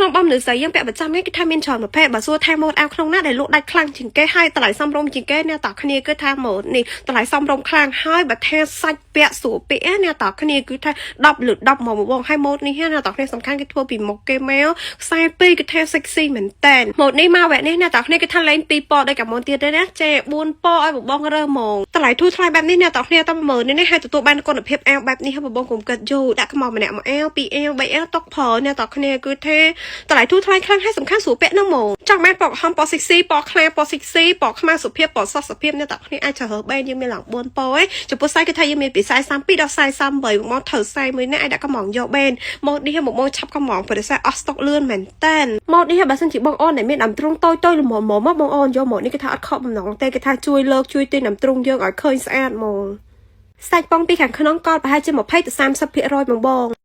ក្នុងរបស់មនុស្សស្រីយើងពាក់ប្រចាំថ្ងៃគឺថាមានច្រើនប្រភេទបើសួរថាម៉ូតអាវក្នុងណាដែលលក់ដាច់ខ្លាំងជាងគេហើយតម្លៃសមរម្យជាងគេអ្នកតគ្នាគឺថាម៉ូតនេះតម្លៃសមរម្យខ្លាំងហើយបើថាសាច់ពាក់ស្រួលពាក់អ្នកតគ្នាគឺថា10លើ10មកបងហើយម៉ូតនេះអ្នកតគ្នាសំខាន់គេធ្វើពីមុខគេមកខ្សែពីរគឺថា sexy មែនតែនម៉ូតនេះមកវគ្គនេះអ្នកតគ្នាគឺថាលេង2ពណ៌ដូចកាមុនទៀតទេណាចេ4ពណ៌ឲ្យបងរើសហ្មងតម្លៃធូរថ្លៃបែបនេះអ្នកតគ្នាតែ10000នេះហើយទទួលបានគុណភាពអាវបែបនេះហើយបងកុំគិតយូរដាក់ខ្មៅម្នាក់មួយអាវពីរអាវបីអាវតុកផលអ្នកតគ្នាគឺថាតម្លៃធូរថ្លៃខ្លាំងហើយសំខាន់ស្រួលពាក់ហ្នឹងហ្មងចង់បានពណ៌ក្រហមពណ៌ sexy ពណ៌ខ្លាពណ៌ sexy ពណ៌ខ្មៅសុភាពពណ៌សសុភាពអ្នកតគ្នាអាចជ្រើសរើសបែនយើងមានឡើង4ពណ៌ឯងចំពោះ size គឺថាយើងមានពី42ដល់43មកត្រូវ size មួយនេះអាចដាក់កំងយកបែនម៉ូតនេះមកមកឆាប់កំងព្រោះតែអស់ស្តុកលឿនមែនតែនម៉ូតនេះបើសិនជាបងអូនដែលមានដើមទ្រូងតូចតូចល្មមៗមកបងអូនយកម៉ូតនេះគឺថាអត់ខកបំណងទេគឺថាជួយលើកជួយទាញដើមទ្រូងយើងឲ្យឃើញស្អាតហ្មងសាច់ប៉ុងពីខាងក្នុងកលប្រហែលជា20ទៅ30%បងបង។